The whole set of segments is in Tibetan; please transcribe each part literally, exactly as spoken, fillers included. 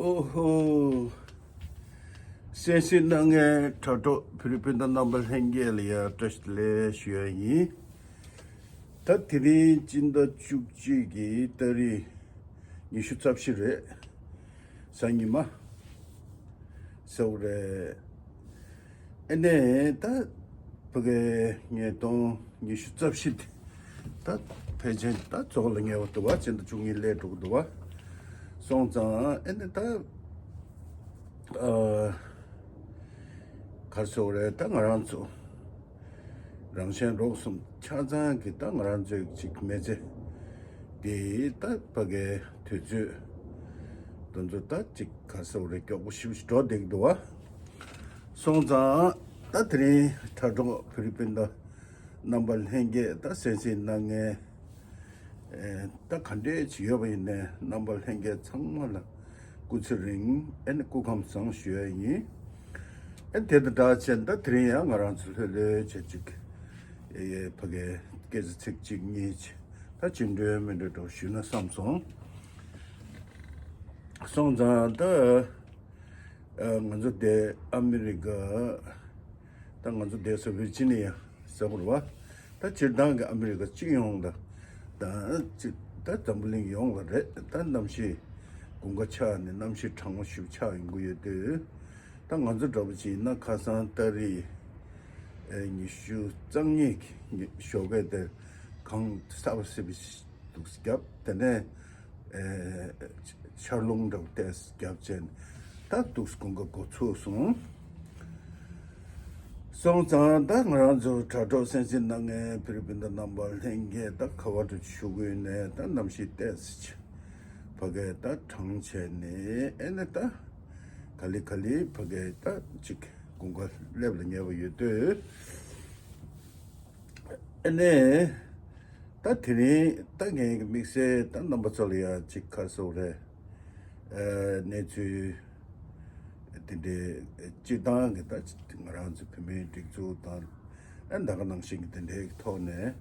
ཨོ་ཧོ། གསན་གཟིགས་གནང་མཁན་དྲ་གྲོགས་བོད་རིགས་སྤུན་ཟླ་རྣམ་པ་ལྷན་རྒྱས་ལ་ཡང་བཀྲ་ཤིས་བདེ་ལེགས་ཞུ་ཡ་ཡིན། ད་དེ་རིང་སྤྱི་ཟླ་བཅུ་གཅིག་གི་ཏ་རིག་ཉི་ཤུ་རྩ་བཞི་རེད། གཟའ་ཉི་མ། གཟའ་འཁོར་རེད། ཨ་ནི་ད་ཕ་གི་ཉིས་སྟོང་ཉི་ཤུ་རྩ་བཞི་དེ་ད་ཕལ་ཆེར་ད་རྫོགས་ལ་ཉེ་བ་འདུག་བ། སྤྱི་ཟླ་བཅུ་གཉིས་སླེབས་འགྲོ་གི་འདུག་བ། སོང་ཙང་ཨ་ནི་ད་ཨ་ག་རེ་ཟེར་དགོས་རེད། ད་ང་རང་ཚོ་རང་གཞན་རོགས་གསུམ་ཆ་ཚང་གི་ད་ང་རང་ཚོའི་ཅིག་མི་ཚེ་འདི་ད་ཕ་གི་དུས་ཚོད་དེ་ཚོ་ད་ཅིག་ག་རེ་ཟེར་དགོས་རེད། མགྱོགས་པོ་ཞེ་པོ་ཞིག་འགྲོ་བསྡད་ཀྱི་འདུག་བ། སོང་ཙང་ད་དེ་རིང་དྲ་གྲོགས་བོད་རིགས་སྤུན་ཟླ་རྣམ་པ་ལྷན་རྒྱས་ད་གསན་གཟིགས་གནང་མཁན་ཨེ་ད་ག་འདྲས་ཅིག་ཡོད་པ་ཡིན་ནའི་རྣམ་པ་ལྷན་རྒྱས་ཚང་མ་ལ་སྐུ་ཚེ་རིང་ཨེ་ནི་སྐུ་ཁམས་བཟང་ཞུ་ཡ་ཡིན། ཨེ་དེ་དང་འདྲ་བྱས་ད་དེ་རིང་ཡང་ང་རང་ཚོ་ལྷོད་ལྷོད་བྱས་ཅིག་ཨེ་ཕ་གི་སྐད་ཆ་ཚིག་གཅིག་གཉིས་ཅིག་ད་ཅི་འདྲ་མི་འདྲ་འདྲ་ཞུས་ན་བསམ་སོང་། སོང་ཙང་ད་ཨ་ང་ཚོ་དེ་ཨ་མི་རི་ཀ་ད་ང་ཚོ་བསྡད་ས་ཝིར་ཇི་ནི་ཡ་ཟེར་བ་རེད་བ། ད་སྤྱིར་བཏང་གི་ཨ་མི་རི་ཀ་སྤྱི་ཡོངས་ལ་ད་ཅི་ད་འཛམ་བུ་གླིང་ཡོངས་ལ་རེད། ད་གནམ་གཤིས་དགུན་ཁ་ཆགས་ནས་གནམ་གཤིས་གྲང་མོ་ཞིག་ཆགས་ཡོང་གི་ཡོད་དུས། ད་ང་ཚོ་འདྲ་པོ་ཅིག་ཡིན་ན་ཁ་སང་ཏ་རིག་ཨེ་ཉི་ཤུ་རྩ་གཉིས་ཀྱི་ཞོགས་ཀས་དེར་གངས་གསར་པ་སིབ་སིབ་འདུག་བརྒྱབ། དེ་ནས་ཨེ་ཆར་རླུང་འདྲ་པོ་ཏོག་ཙམ་བརྒྱབ་བྱས་ནས་ད་འདུག་དགུན་ཁ་འགོ་ཚུགས་སོང་། སོང་ཙང་ད་ང་རང་ཚོ་དྲ་གྲོགས་གསན་གཟིགས་གནང་མཁན་བོད་རིགས་སྤུན་ཟླ་རྣམ་པ་ལྷན་རྒྱས་ད་ག་བ་འགྲོ་ཆུ་ཁོལ་ནས་ད་གནམ་གཤིས་ཏོག་ཙམ་ཕ་གིར་ད་གྲང་བྱས་ནས་ཨེ་ནས་ད་ག་ལེ་ག་ལེ་ཕ་གིར་ད་ཅིག་དགུན་ཁ་སླེབས་ལ་ཉེ་བ་ཡོད་དུས། ཨ་ནི། ད་དེ་རིང་ད་ངའི་དམིགས་བསལ་ད་རྣམ་པ་ཚོ་ལ་ཡང་ཅིག་ག་རེ་ཟེར་དགོས་རེད། ཨ་གནས་ཚུལ་དེ་འདྲའི་སྤྱིར་བཏང་གི་ད་ང་རང་ཚོ་བོད་མིའི་སྒྲིག་འཛུགས་དང་ཨ་ད་ག་ནང་བཞིན་གྱི་དེ་འདྲའི་ཐོག་ནས་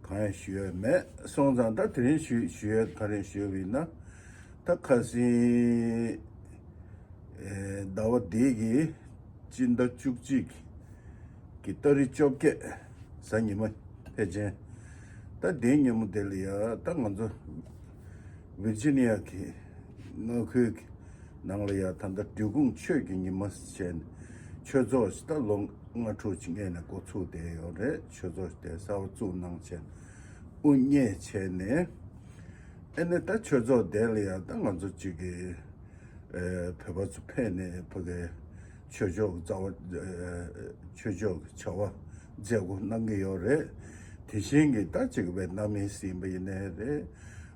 གང་ཡང་ཞུ་ཡ་མེད། སོང་ཙང་ད་དེ་རིང་ཞུ་ཞུ་ཡ་ག་རེ་ཞུ་ཡ་ཡིན་ན། ད་ཁ་སང་ཟླ་བ་འདི་གི་སྤྱི་ཟླ་བཅུ་གཅིག་གི་ཏ་རིག་བཅོ་བརྒྱད་གཟའ་ཉི་མ་ཕལ་ཆེར་ད་དེའི་ཉིན་མོ་དེ་ལ་ཡ་ད་ང་ཚོ་ཝིར་ཇི་ནི་ཡ་གི་མངའ་ཁུལ་གྱི་ནང་ལ་ཡ་ད་ལྟ་འབྲི་གུང་ཆོས་ཀྱི་ཉི་མ་ཟེར་ནས་ཆོས་ཚོགས་ཤིག་ད་ལོ་ལྔ་དྲུག་ཅིག་སྔོན་ནས་འགོ་ཚུགས་བསྡད་ཡོད་རེད། ཆོས་ཚོགས་དེ་གསར་པ་བཙུགས་གནང་བྱས་ནས་དབུ་བརྙེས་བྱས་ནས་ཨེ་ནས་ད་ཆོས་ཚོགས་དེ་ལ་ཡ་ད་ང་ཚོ་གཅིག་གི་ཨེ་བོད་པ་ཚོ་ཕེབས་ནས་ཕ་གིའི་ཆོས་ཕྱོགས་ཀྱི་རྩ་བ་ཨེ་ཆོས་ཕྱོགས་ཀྱི་བྱ་བ་མཛད་སྒོ་གནང་གི་ཡོད་རེད། དེ་བཞིན་གྱི་ད་ཅིག་ཝེ་ཏི་ནམ་མི་སི་ཡིན་པ་ཡིན་ནའི་རེད།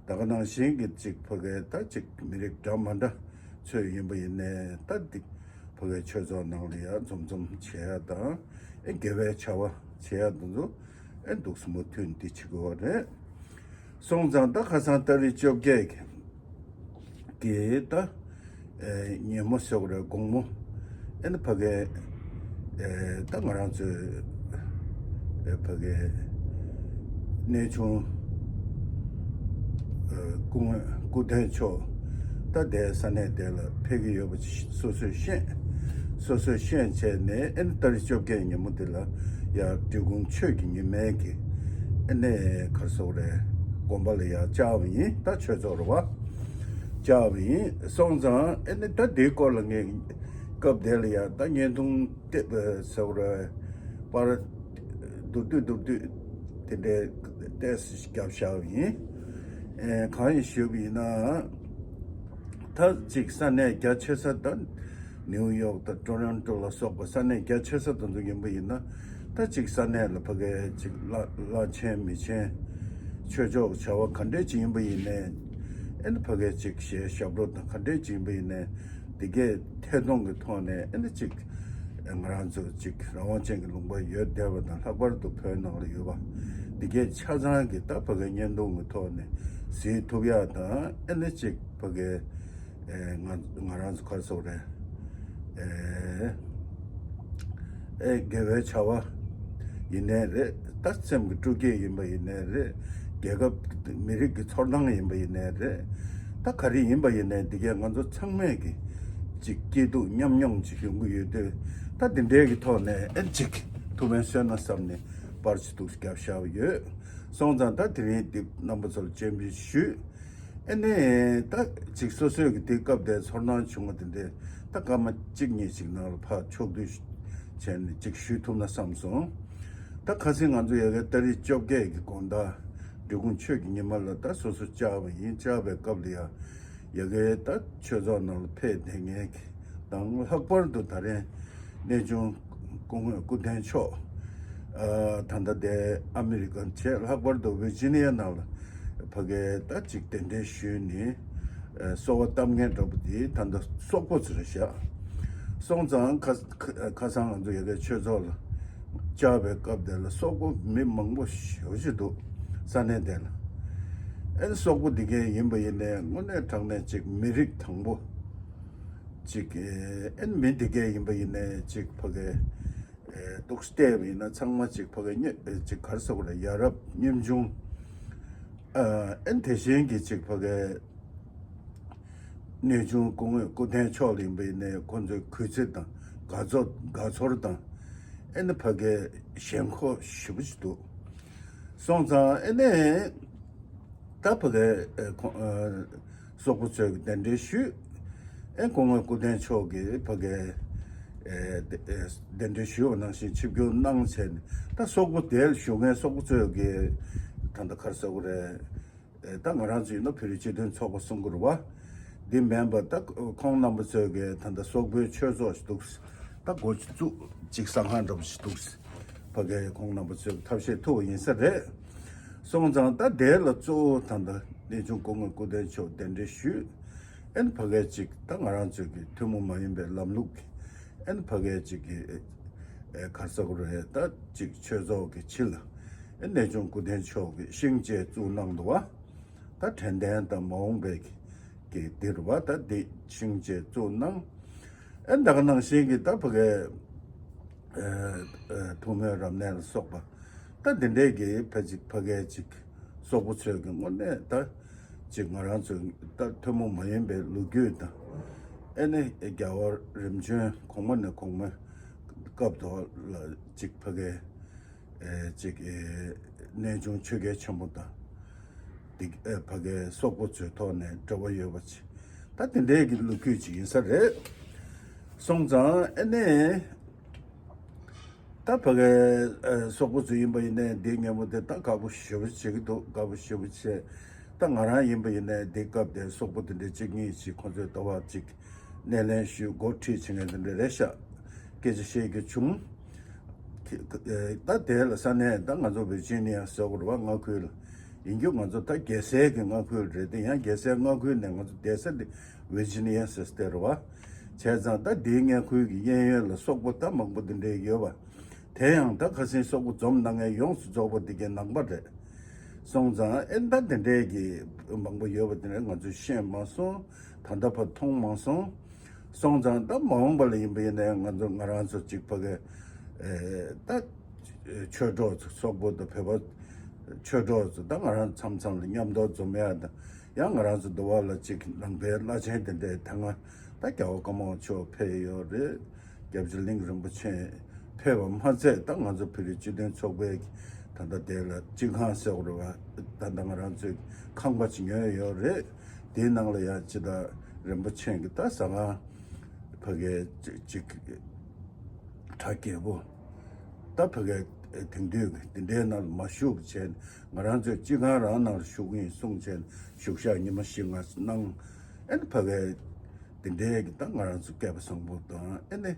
ད་ག་ནང་བཞིན་གྱི་ཅིག་ཕ་གིའི་ད་ཅིག་མི་རིགས་འདྲ་མ་འདྲ་ཚོས་ཡིན་པ་ཡིན་ནའི་ད་འདི་ཕ་གིའི་ཆོས་ཚོགས་ནང་ལ་ཡང་འཛོམས་འཛོམས་བྱེད་ཡ་དང་ཨེ་དགེ་བའི་བྱ་བ་བྱེད་ཡ་དེ་ཚོ་ཨེ་འདུག་སེ་མུ་མཐུད་འདི་བྱེད་དགོས་པ་རེད། སོང་ཙང་ད་ཁ་སང་ཏ་རིག་བཅོ་བརྒྱད་ཀྱི་ད་ཨེ་ཉིན་མོ་ཟེར་དགོས་རེད། དགོང་མོ་ཨེ་ནི་ཕ་གིའི་ཨེ་ད་ང་རང་ཚོའི་ཨེ་ཕ་གིའི་གནས་ཆུང་ཨེ་སྐུ་ངོ་སྐུ་མདུན་མཆོག་ད་དེའི་ས་གནས་དེ་ལ་ཕེབས་ཀྱི་ཡོད་པ་སོ་སོས་ཤེས། སོ་སོས་ཤེས་བྱས་ནས་ཨེ་ནི་ཏ་རིག་བཅོ་བརྒྱད་ཉིན་མོ་དེ་ལ་ཡར་འབྲི་གུང་ཆོས་ཀྱི་ཉི་མའི་གི་ཨེ་ནས་ག་རེ་ཟེར་དགོས་རེད། དགོན་པ་ལ་ཡར་བཅར་བ་ཡིན། ད་ཆོས་ཚོགས་རེད་བ། བཅར་བ་ཡིན། སོང་ཙང་ཨེ་ནས་ད་དེའི་སྐོར་ལ་ངས་སྐབས་དེ་ལ་ཡར་ད་བརྙན་ཐུང་ཏེ་ཟེར་དགོས་རེད། པར་མདོར་བསྡུས་མདོར་བསྡུས་དེ་འདྲའི་ཏོག་ཙམ་བརྒྱབ་བཞག་པ་ཡིན། ཨེ་གང་ཡིན་ཞུས་པ་ཡིན་ན། ད་ཅིག་ས་གནས་རྒྱ་ཆེ་ས་ད་ནིའུ་ཡོག་དང་ཊོ་རོན་ཊོ་ལ་སོགས་པ་ས་གནས་རྒྱ་ཆེ་ས་དེ་ཚོ་ཡིན་པ་ཡིན་ན། ད་ཅིག་ས་གནས་ལ་ཕ་གིའི་ཅིག་བླ་བླ་ཆེན་མི་ཆེན་ཆོས་ཕྱོགས་བྱ་བ་ག་འདྲས་ཅིག་ཡིན་པ་ཡིན་ནའི་ཨེ་ནི་ཕ་གིའི་ཅིག་གཞས་ཞབས་བྲོ་དང་ག་འདྲས་ཅིག་ཡིན་པ་ཡིན་ནའི་འདི་གའི་ཐད་གཏོང་གི་ཐོག་ནས་ཨེ་ནི་ཅིག་ང་རང་ཚོ་ཅིག་རང་དབང་ཅན་གྱི་ལུང་པ་ཡོད་བསྡད་པ་དང་ལྷག་པར་དུ་བོད་ནང་ལ་ཡོད་པ་འདི་གའི་ཆ་ཚང་གི་ད་ཕ་གིའི་བརྙན་ཐུང་གི་ཐོག་ནས་གཟིགས་ཐུབ་ཡག་དང་ཨེ་ནི་ཅིག་ཕ་གིའི་ཨེ་ང་ང་རང་ཚོ་ག་རེ་ཟེར་དགོས་རེད། ཨེ་ཨེ་དགེ་བའི་བྱ་བ་ཡིན་ནའི་རེད། ད་སེམས་ཀྱི་སྤྲོ་སྐྱིད་ཡིན་པ་ཡིན་ནའི་རེད། རྒྱལ་ཁབ་མི་རིགས་ཀྱི་ཚོར་སྣང་ཡིན་པ་ཡིན་ནའི་རེད། ད་ག་རེ་ཡིན་པ་ཡིན་ནའི་འདི་གས་ང་ཚོ་ཚང་མས་ཀྱི་ ཅིག་སྐྱིད་སྡུག་མཉམ་མྱོང་ཅིག་ཡོང་གི་ཡོད་དུས། ད་དེ་འདྲའི་གི་ཐོག་ནས་ཨེ་ཅིག་ཐུགས་ཕན་གསོས་ན་བསམ་ནས་པར་ཅིག་འདུག་བརྒྱབ་བཞག་ཡོད། སོང་ཙང་ད་དེ་རིང་འདི་རྣམ་པ་ཚོར་སྤྱན་འབུལ་ཞུས། ཨེ་ནས་ད་ཅིག་སོ་སོའི་གི་དེ་སྐབས་དེ་ཚོར་སྣང་བྱུང་བ་དེ་འདྲའི་ད་སྐར་མ་གཅིག་གཉིས་ཅིག་ནང་ལ་ཕར་ཕྱོགས་བསྡུས་བྱས་ནས་ཅིག་ཞུས་ཐུབ་ན་བསམ་སོང་། ད་ཁ་སང་ང་ཚོ་ཡ་གི་ཏ་རིག་བཅོ་བརྒྱད་ཀྱི་དགོང་དག་འབྲི་གུང་ཆོས་ཀྱི་ཉི་མ་ལ་ད་སོ་སོ་བཅར་བ་ཡིན། བཅར་བའི་སྐབས་ལ་ཡ་ཡ་གི་ད་ཆོས་ཚོགས་ནང་ལ་ཕེབས་བསྡད་མཁན་གྱི་དང་། ལྷག་པར་དུ་ད་རེས་གནས་ཆུང་སྐུ་ངོ་སྐུ་བསྟན་མཆོག་ཨ་ད་ལྟ་དེ་ཨ་མི་རི་ཀ་བྱས། ལྷག་པར་དུ་ཝི་ཇི་ནི་ཡ་ནང་ལ་ཕ་གིར་ད་ཅིག་གདན་འདྲེན་ཞུས་ནས་ཨ་གསོལ་བ་བཏབ་མཁན་འདྲ་པོ་དེ་ད་ལྟ་སོག་པོ་ཚོ་རེད་ཤག་སོང་ཙང་ཁ་ཁ་ཁ་སང་ང་ཚོ་ཡ་གི་ཆོས་ཚོགས་ལ་བཅར་བའི་སྐབས་དེ་ལ་སོག་པོ་མི་མང་པོ་ཞེ་པོ་ཅིག་འདུག་ས་གནས་དེ་ལ། ཨེ་སོག་པོ་འདི་གས་ཡིན་པ་ཡིན་ནའི་དངོས་གནས་དྲང་གནས་ཅིག་མི་རིགས་དང་པོ་ཅིག་ཨེ་མི་འདི་གས་ཡིན་པ་ཡིན་ནའི་ཅིག་ཕ་གི་ཨེ་འདུག་བལྟས་པ་ཡིན་ན་ཚང་མ་ཅིག་ཕ་གི་ཉེ་ཅིག་ག་རེ་ཟེར་དགོས་རེད། ཡ་རབས་ཉམ་ཆུང་ཨ་ཨེ་དེ་བཞིན་གྱི་ཅིག་ཕ་གི་གནས་ཆུང་སྐུ་ངོ་སྐུ་བསྟན་མཆོག་ལ་ཡིན་པ་ཡིན་ནའི་ཁོང་ཚོའི་གུས་བརྩི་དང་དགའ་ཚོར་དགའ་ཚོར་དང་། ཨེ་ནི་ཕ་གི་ཞེན་ཁོག་ཞེ་པོ་ཅིག་འདུག་སོང་ཙང་ཨེ་ནི་ད་ཕ་གི་ཨེ་ཁོང་ཨེ་སོག་པོ་ཚོས་གདན་འདྲེན་ཞུས། ཨེ་སྐུ་ངོ་སྐུ་བསྟན་མཆོག་གིས་ཕ་གི་ཨེ་གདན་འདྲེན་ཞུས་པ་ནང་བཞིན་ཆིབས་བསྒྱུར་གནང་བྱས་ནས། ད་སོག་པོ་དེར་བཞུགས་མཁན་སོག་པོ་ཚོས་གི་ད་ལྟ་ག་རེ་ཟེར་དགོས་རེད། ཨེ་ད་ང་རང་ཚོ་ཡིན་ན་བོད་རིགས་སྤྱི་མཐུན་ཚོགས་པ་གསུང་གི་རེད་བ། འདི་མིན་པ་ད་ཁོང་རྣམ་པ་ཚོས་གི་ད་ལྟ་སོག་པོའི་ཆོས་ཚོགས་ཤིག་འདུག་ད་འགོ་བཙུགས་ཅིག་གསང་སྔགས་འདྲ་པོ་ཞིག་འདུག་ཕ་གིར་ཁོང་རྣམ་པ་ཚོས་ཐབས་ཤེས་ཐུབ་པ་ཡིན་ས་རེད། སོང་ཙང་ད་དེ་ལ་གཙོ་བོ་ད་ལྟ་གནས་ཆུང་སྐུ་ངོ་སྐུ་བསྟན་མཆོག་གདན་འདྲེན་ཞུས། ཨེ་ནི་ཕ་གིར་ཅིག་ད་ང་རང་ཚོའི་གི་ཐུན་མོང་མ་ཡིན་པའི་ལམ་ལུགས་ཀྱི་ཨེ་ནི་ཕ་གིར་ཅིག་གི་ཨེ་ག་རེ་ཟེར་དགོས་རེད། ད་ཅིག་ཆོས་ཚོགས་ཀྱི་ཕྱི་ལ་ཨེ་གནས་ཆུང་སྐུ་བསྟན་མཆོག་གི་ཤིང་བཅས་བཙུགས་གནང་འདུག་བ། ད་དྲན་རྟེན་དང་མ་འོངས་པའི་གི་འདིར་བ། ད་འདི་ཤིང་བཅས་བཙུགས་གནང་། ཨེ་ད་ག་ནང་བཞིན་གྱི་ད་ཕ་གིར་ཨེ་ཨེ་ཐུགས་སྨོན་རབ་གནས་ལ་སོགས་པ། ད་འདི་འདྲའི་གི་ཕ་ཅིག་ཕ་གིར་ཅིག་སོག་པོ་ཚོས་གི་དངོས་གནས་ད་ཅིག་ང་རང་ཚོའི་ད་ཐུན་མོང་མ་ཡིན་པའི་ལོ་རྒྱུས་དང་། ཨེ་ནི་རྒྱལ་བ་རིམ་བྱོན་གོང་མ་ནས་གོང་མའི་སྐབས་ཐོག་ལ་ཅིག་ཕ་གིར་ཨེ་ཅིག་ཨེ་གནས་ཆུང་ཆོས་རྒྱལ་ཆེན་པོ་དང་། འདི་ཨེ་ཕ་གིར་སོག་པོ་ཚོའི་ཐོག་ནས་འབྲེལ་བ་ཡོད་པ་ཅིག་ད་དེ་འདྲའི་གི་ལོ་རྒྱུས་ཅིག་ཡིན་ས་རེད། སོང་ཙང་ཨེ་ནས་ད་ཕ་གིར་ཨེ་སོག་པོ་ཚོ་ཡིན་པ་ཡིན་ནའི་འདི་སྔོན་མ་དེ་ད་དགའ་པོ་ཞེ་པོ་བྱེད་ཀྱི་འདུག་དགའ་པོ་ཞེ་པོ་བྱས། ད་ང་རང་ཡིན་པ་ཡིན་ནའི་འདི་སྐབས་དེ་སོག་པོ་དེ་འདྲའི་གཅིག་གཉིས་ཅིག་ཁོང་ཚོའི་ལྟ་བ་ཅིག་སྣེ་ལེན་ཞུས། འགོ་ཁྲིད་བྱེད་མཁན་དེ་འདྲ་རེད་ཤག་སྐད་ཆ་བཤད་རྒྱུ་བྱུང་། ད་དེ་ལ་ས་གནས་ད་ང་ཚོ་ཝི་ཇི་ནི་ཡ་ཟེར་དགོས་རེད་བ། མངའ་ཁུལ་ལ་ཡིན་རྒྱུ། ང་ཚོ་ད་རྒྱལ་སའི་གི་མངའ་ཁུལ་རེད་དེ། ཡང་རྒྱལ་སའི་མངའ་ཁུལ་ནས་ང་ཚོ་བསྡད་ས་དེ་ཝི་ཇི་ནི་ཡ་ཟེར་ས་དེ་རེད་བ། བྱས་ཙང་ད་འདིའི་མངའ་ཁུལ་གི་གཡས་གཡོན་ལ་སོག་པོ་ད་མང་པོ་དེ་འདྲས་ཡོད་བ། དེ་ཡང་ད་ཁ་སང་སོག་པོ་འཛོམས་གནང་མཁན་ཡོངས་སུ་རྫོགས་པ་འདི་གའི་ནང་པ་རེད། སོང་ཙང་ཨེ་ད་དེ་འདྲས་ཀྱི་མང་པོ་ཡོད་པ་དེ་འདྲས་ང་ཚོས་ཤེས་མ་སོང་། ད་ལྟ་བར་མཐོང་མ་སོང་། སོང་ཙང་ད་མ་འོངས་པ་ལ་ཡིན་པ་ཡིན་ནའི་ང་ཚོ་ང་རང་ཚོ་གཅིག་ཕ་གི་ཨེ་ད་ཆོས་གྲོགས་ཚོ་སོག་པོ་དང་བོད་པ་ཆོས་གྲོགས་ཚོ་ད་ང་རང་མཚམས་མཚམས་ལ་མཉམ་དུ་འཛོམས་ཡ་དང་། ཡང་ང་རང་ཚོ་འདི་བ་ལ་གཅིག་ནང་པའི་བླ་ཆེན་དེ་འདྲས་ད་ང་ད་རྒྱལ་བ་ཀརྨ་པ་མཆོག་ཕེབས་ཡོད་རེད། སྐྱབས་རྗེ་གླིང་རིན་པོ་ཆེ་ཕེབས་པ་མ་ཚད། ད་ང་ཚོ་བོད་རིགས་སྤྱི་མཐུན་ཚོགས་པའི་ད་ལྟ་དེ་ལ་སྤྱི་ཁང་ཟེར་དགོས་རེད་བ། ད་ལྟ་ང་རང་ཚོའི་ཁང་པ་ཅིག་ཉོས་ཡོད་རེད། དེའི་ནང་ལ་ཡང་ཅི་ད་རིན་པོ་ཆེ་གི་ད་ཟ་ཁང་ཕ་གི་ཅིག་གྲ་རྒྱས་པོ། ད་ཕ་གི་དེང་དུས་ཀྱི་དེ་འདྲའི་ནང་ལ་མ་བཞུགས་བྱས། ང་རང་ཚོའི་སྤྱི་ཁང་རང་ནང་ལ་བཞུགས་ཡིན་གསུངས་བྱས། བཞུགས་ཞག་ཉི་མ་བཞི་ལྔ་གནང་། ཨེ་ནི་ཕ་གི་དེ་འདྲའི་གི་ད་ང་རང་ཚོ་སྐལ་པ་བཟང་པོ་དང་། ཨེ་ནི་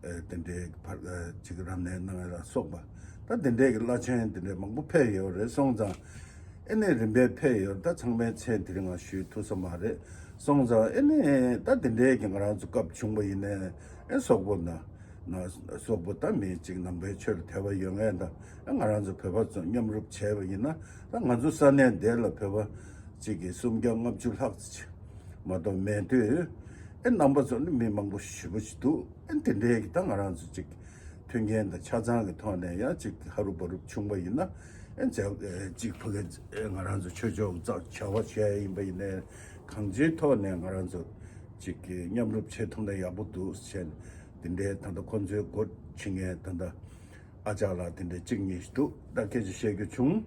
ཨེ་དེ་འདྲའི་གི་ཕར་ཨེ་ཅིག་རབ་གནས་གནང་ཡ་ལ་སོགས་པ། ད་དེ་འདྲའི་གི་བླ་ཆེན་དེ་འདྲའི་མང་པོ་ཕེབས་ཡོད་རེད། སོང་ཙང་ཨེ་ནི་རིམ་པས་ཕེབས་ཡོད་རེད། ད་ཚང་མའི་མཚན་དེ་རིང་ང་ཞུ་ཐུབ་ས་མ་རེད། སོང་ཙང་ཨེ་ནི་ད་དེ་འདྲའི་གི་ང་རང་ཚོ་སྐབས་བྱུང་བ་ཡིན་ནའི་ཨེ་སོག་པོ་ན་ན་སོག་པོ་ད་མི་གཅིག་ནང་པའི་ཆོས་ལ་དད་པ་ཡོད་མཁན་དང་། ཨེ་ང་རང་ཚོ་བོད་པ་ཚོ་མཉམ་རུབ་བྱས་པ་ཡིན་ན། ད་ང་ཚོ་ས་གནས་འདི་ལ་བོད་པ་གཅིག་གི་སུམ་བརྒྱ་ལྔ་བཅུ་ལྷག་ཙམ་མ་གཏོགས་མེད་དུས། ཨེ་རྣམ་པ་ཚོ་ནི་མི་མང་པོ་ཞེ་པོ་ཞིག་འདུག་ཨེ་དེ་འདྲའི་གི་ད་ང་རང་ཚོ་གཅིག་མཐུན་རྐྱེན་དང་ཆ་ཚང་གི་ཐོག་ནས་ཡང་གཅིག་ཧ་རུ་བ་རུ་བྱུང་བ་ཡིན་ན། ཨེ་མཇལ་ཨེ་གཅིག་ཕ་གི་ཨེ་ང་རང་ཚོ་ཆོས་ཕྱོགས་ཀྱི་བྱ་བ་བྱས་ཡིན་པ་ཡིན་ནའི། གང་ཅིའི་ཐོག་ནས་ང་རང་ཚོ་ ཅིག་གི་མཉམ་རུབ་བྱེད་ཐུབ་ན་ཡག་པོ་འདུག་ཟེར་ནས། དེ་འདྲའི་ད་ལྟ་ཁོ་ཚོའི་འགོ་ཁྲིད་མཁན་ད་ལྟ་ཨ་ཅག་ལགས་དེ་འདྲའི་གཅིག་གཉིས་ཤིག་འདུག་ད་སྐད་ཆ་བཤད་རྒྱུ་བྱུང་།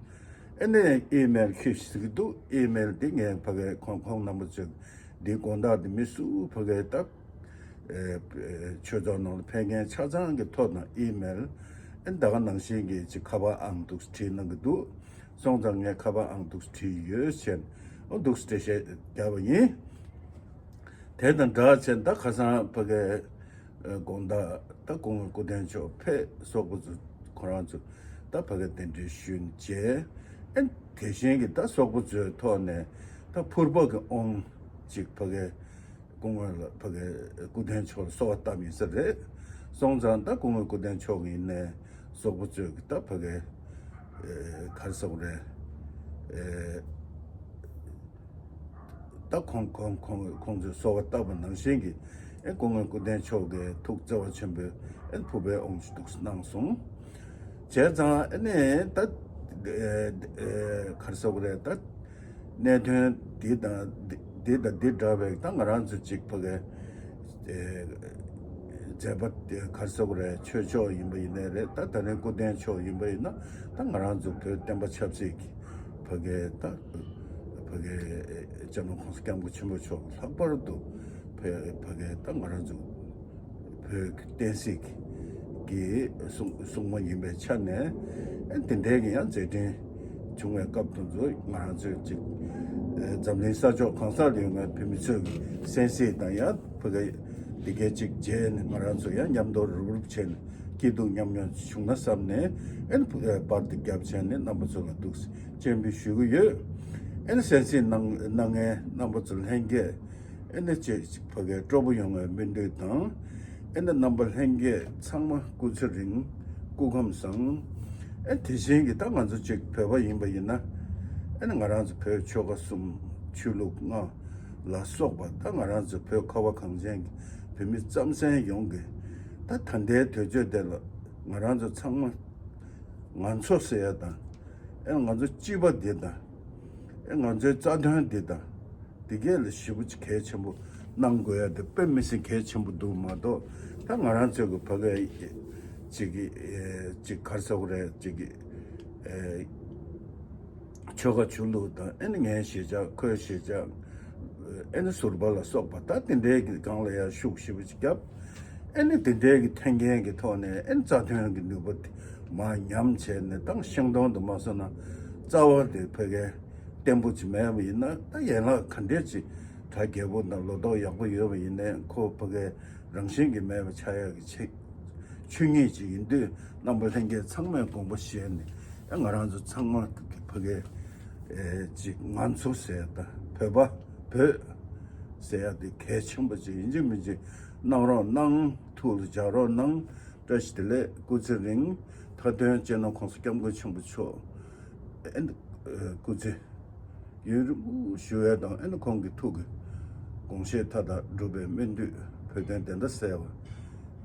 ཨེ་ནས་ཨི་མེལ་ཁྱེར་ཤིག་འདུག་ཨི་མེལ་འདི་ངས་ཕ་གི་ཁོང་ཁོང་རྣམ་པ་ཚོས་འདི་དགོང་དག་འདི་མི་སུ་ཕ་གི་ད་ཨེ་ཆོས་ཚོགས་ནང་ལ་ཕེབས་མཁན་ཆ་ཚང་གི་ཐོག་ནས་ཨི་མེལ་ཨེ་ད་ག་ནང་བཞིན་གྱི་ཅིག་ཁ་པར་ཨང་འདུག་བྲིས་གནང་གི་འདུག་སོང་ཙང་ངས་ཁ་པར་ཨང་འདུག་བྲིས་ཡོད་ཟེར། ཨོ་འདུག་འགྲེལ་བཤད་བརྒྱབ་པ་ཡིན། དེ་དང་སྦྲགས་བྱས་ད་ཁ་སང་ཕ་གི་དགོང་དག་ད་སྐུ་ངོ་སྐུ་བསྟན་མཆོག་ཕེབས་སོག་པོ་ཚོ་ཁོ་རང་ཚོ་ད་ཕ་གི་གདན་འདྲེན་ཞུས་བྱས། ཨེ་དེ་བཞིན་གྱི་ད་སོག་པོ་ཚོའི་ཐོག་ནས་ད་ཕུར་པ་གི་ཨོང་ཅིག་ཕ་གི་སྐུ་ངོ་ལ་ཕ་གི་སྐུ་བསྟན་མཆོག་ལ་གསོལ་བ་བཏབ་ཡིན་ས་རེད། སོང་ཙང་ད་སྐུ་ངོ་སྐུ་བསྟན་མཆོག་ཡིན་ནས་སོག་པོ་ཚོས་ཀྱི་ད་ཕ་གི་ག་རེ་ཟེར་དགོས་རེད། ད་ཁོང་ཁོང་ཁོང་ཁོང་ཚོས་གསོལ་བ་བཏབ་པ་ནང་བཞིན་གྱི་ཨེ་སྐུ་ངོ་སྐུ་བསྟན་མཆོག་གི་ཐུགས་བརྩེ་བ་ཆེན་པོས་ཨེ་ཕུར་པའི་ཨོང་ཅིག་འདུག་གནང་སོང་། བྱས་ཙང་ཨེ་ནས་ད་ག་རེ་ཟེར་དགོས་རེད། ད་གནད་དོན་འདི་དང་འདི་དང་འདི་འདྲ་བའི་ད་ང་རང་ཚོ་ཅིག་ཕ་གི་མཛད་པ་དེ་ག་རེ་ཟེར་དགོས་རེད། ཆོས་ཕྱོགས་ཡིན་པ་ཡིན་ནའི་རེད། ད་ད་རིང་སྐུ་བསྟན་ཕྱོགས་ཡིན་པ་ཡིན་ན་ད་ང་རང་ཚོ་བོད་བསྟན་པ་ཆབ་སྲིད་ཀྱི་ཕ་གི་ད་ཕ་གི་སྤྱི་ནོར་༸གོང་ས་༸སྐྱབས་མགོན་ཆེན་པོ་མཆོག་ལྷག་པར་དུ་ཕ་ཕ་གི་ད་ང་རང་ཚོ་བོད་ཀྱི་བསྟན་སྲིད་ཀྱི་སྲུང་སྲུང་མ་ཡིན་པའི་ཆ་ནས་ཨེ་དེ་འདྲའི་གི་ཡང་མཛད་འཕྲིན་བྱུང་བའི་སྐབས་དེ་ཚོ་ང་རང་ཚོས་ཅིག་ཨེ་འཛམ་གླིང་ས་ཕྱོགས་གང་སར་ཡོད་པའི་བོད་མི་ཚོས་གསན་གཟིགས་དང་ཡང་ཕ་གི་འདི་གའི་ཅིག་མཇལ་ནས་ང་རང་ཚོ་ཡང་མཉམ་དུ་རུབ་རུབ་བྱས་ནས་སྐྱིད་སྡུག་མཉམ་མྱོང་བྱུང་ན་བསམ་ནས་ཨེ་ནས་ཕ་གི་པར་དེ་བརྒྱབ་བྱས་ནས་རྣམ་པ་ཚོ་ལ་འདུག་སེ་སྤྱན་འབུལ་ཞུ་གི་ཡོད། ཨེ་ནས་གསན་གཟིགས་གནང་གནང་མཁན་རྣམ་པ་ཚོ་ལྷན་རྒྱས་ཨེ་ནས་ཅིག་ཕ་གིར་སྤྲོ་པོ་ཡོང་བའི་སྨོན་འདུན་དང་། ཨེ་ནས་རྣམ་པ་ལྷན་རྒྱས་ཚང་མ་སྐུ་ཚེ་རིང་། སྐུ་ཁམས་བཟང་། ཨེ་དེ་བཞིན་གྱི་ད་ང་ཚོ་ཅིག་བོད་པ་ཡིན་པ་ཡིན་ན། ཨེ་ནས་ང་རང་ཚོ་བོད་ཆོལ་ཁ་གསུམ་ཆོས་ལུགས་ལྔ་ལ་སོགས་པ་ད་ང་རང་ཚོ་བོད་ཁ་བ་གངས་ཅན་གྱི་བོད་མི་རྩམ་ཟན་ཡོངས་ཀྱི་ད་ད་ལྟའི་དུས་ཚོད་དེ་ལ་ང་རང་ཚོ་ཚང་མ་ང་ཚོ་ཟེར་ཡ་དང་། ཨེ་ང་ཚོ་སྤྱི་པ་འདི་དང་། ཨེ་ང་ཚོའི་རྩ་དོན་འདི་དང་། འདི་གས་ལ་ཞེ་པོ་ཅིག་གལ་ཆེན་པོ་གནང་དགོས་ཡ་དེ་དཔེ་མི་སྲིད་གལ་ཆེན་པོ་འདུག་མ་གཏོགས་ད་ང་རང་ཚོའི་གི་ཕ་གི་ཅིག་གི་ཨེ་ཅིག་ག་རེ་ཟེར་དགོས་རེད། ཅིག་གི་ཨེ་ཆོལ་ཁ་ཆོས་ལུགས་དང་ཨེ་ནི་ངའི་གཞིས་ཆགས་ཁོའི་གཞིས་ཆགས་ཨེ་ནི་ཟུར་པ་ལ་སོགས་པ་ད་དེ་འདྲའི་གི་སྒང་ལ་ཡ་ཤུགས་ཞེ་པོ་ཅིག་བརྒྱབ། ཨེ་ནི་དེ་འདྲའི་གི་ཐོན་སྐྱེད་ཀྱི་ཐོག་ནས་ཨེ་ནི་རྩ་དོན་གྱི་ནུས་པ་དེ་མར་ཉམས་བྱས་ནས་ད་ཤིང་སྡོང་དུ་མ་སོང་ན་རྩ་བ་དེ་ཕ་གིར་བརྟན་པོ་ཅིག་མེད་པ་ཡིན་ན་ད་ཡན་ལག་ག་འདྲས་ཅིག་གྲ་རྒྱས་པོ་དང་ལོ་ཏོག་ཡག་པོ་ཡོད་པ་ཡིན་ནའི་ཁོ་ཕ་གིར་རང་བཞིན་གྱིས་མེད་པ་ཆགས་ཡག་གི་ཆེད་ཆོས་ཉིད་ཅིག་ཡིན་དུས་རྣམ་པ་ལྷན་རྒྱས་ཚང་མས་དགོངས་པ་བཞེས་ནས་ཨེ་ང་རང་ཚོ་ཚང་མ་ཕ་གིར་ཨེ་ཅིག་ང་ཚོ་ཟེར་ཡ་ད་བོད་པ་བོད་ཟེར་ཡ་དེ་གལ་ཆེན་པོ་ཅིག་ཡིན་གཅིག་མིན་གཅིག་གནང་རོགས་གནང་། ཐུགས་ལ་འཇགས་རོགས་གནང་། བཀྲ་ཤིས་བདེ་ལེགས། སྐུ་ཚེ་རིང་། མཐའ་དོན་སྤྱི་ནོར་༸གོང་ས་༸སྐྱབས་མགོན་ཆེན་པོ་མཆོག་ཨེ་ནི་སྐུ་ཚེ་ཡུན་རིང་པོ་བཞུགས་ཡས་དང་ཨེ་ནི་ཁོང་གི་ཐུགས་ཀྱི་དགོངས་བཞེད་མཐའ་དག་འགྲུབ་པའི་སྨོན་འདུན། བོད་དོན་བདེན་མཐའ་གསལ་བ་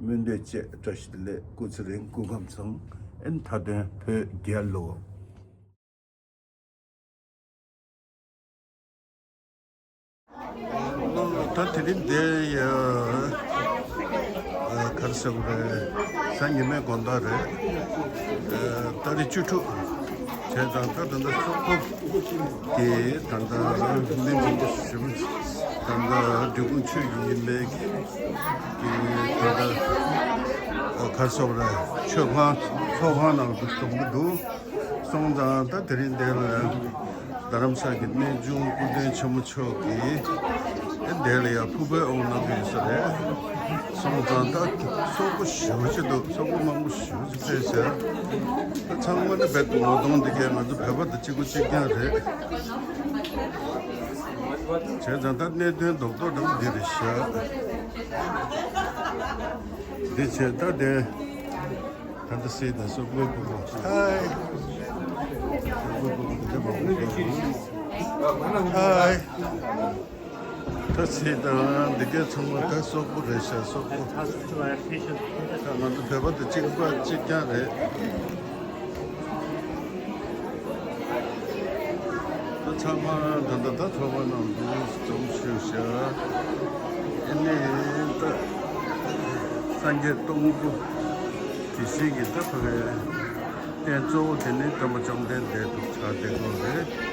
སྨོན་འདུན་བཅས། བཀྲ་ཤིས་བདེ་ལེགས། སྐུ་ཚེ་རིང་། སྐུ་ཁམས་བཟང་། ཨེ་ནི་མཐའ་དོན་བོད་རྒྱལ་ལོ། ད་དེ་རིང་འདིར་ཡ་ག་རེ་ཟེར་དགོས་རེད། གཟའ་ཉི་མའི་དགོང་དག་རེད། ཏ་རིག་བཅུ་དྲུག་བྱས་ཙང་ད་ད་ལྟ་སོག་པོ་གི་ད་ལྟ་མི་མང་པོ་ཞིག་ད་ལྟ་འབྲི་གུང་ཆོས་ཀྱི་ཉི་མའི་གི་ད་ལྟ་ག་རེ་ཟེར་དགོས་རེད། ཆོས་ཁང་ཚོགས་ཁང་ནང་དུ་འཛོམས་ཀྱི་འདུག་སོང་ཙང་ད་དེ་རིང་འདིར་རྡ་རམ་ས་ལ་གི་གནས་ཆུང་སྐུ་མདུན་ཆེན་མོ་མཆོག་གིས་ཨེ་འདིར་ཡ་ཕུར་པའི་ཨོང་གནང་གི་ཡོད་ས་རེད། སོང་ཙང་ད་སོག་པོ་ཞེ་པོ་ཅིག་འདུག་སོག་པོ་མང་པོ་ཞེ་པོ་ཅིག་ཕེབས་ཤག་ད་ཚང་མ་ནི་རྦད་དེ་ངོ་གདོང་འདི་གས་ང་ཚོ་བོད་པ་དང་གཅིག་པ་གཅིག་རྐྱང་རེད། བྱས་ཙང་ད་གནད་དོན་རྡོག་རྡོག་འདྲ་པོ་འདི་རེད་ཤག་འདི་བྱས་ད་དེ། ད་ལྟ་སྲིད་དང་སོག་པོའི་ཕྲུ་གུ། ཧའི། སོག་པོའི་ཕྲུ་གུ་དེ་འདྲ་མང་པོ་འདུག་ཧའི། ད་སྲིད་དང་འདི་གའི་ཚང་མ་ད་སོག་པོ་རེད་ཤག་སོག་པོ། ད་ང་ཚོ་བོད་པ་དང་གཅིག་པ་གཅིག་རྐྱང་རེད། ད་ཚང་མ་ད་ལྟ་ད་ཚོགས་པ་ནང་འདུག་འཛོམས་ཤོག་ཤག་ནས་ད་སངས་རྒྱས་སྟོང་སྐུ་དེ་བཞིན་གྱི་ད་ཕ་གའི་རྟེན་གཙོ་བོ་དེ་ནི་སྟོན་པ་བཅོམ་ལྡན་འདས་འདུག་ཆགས་བསྡད་དགོས་རེད།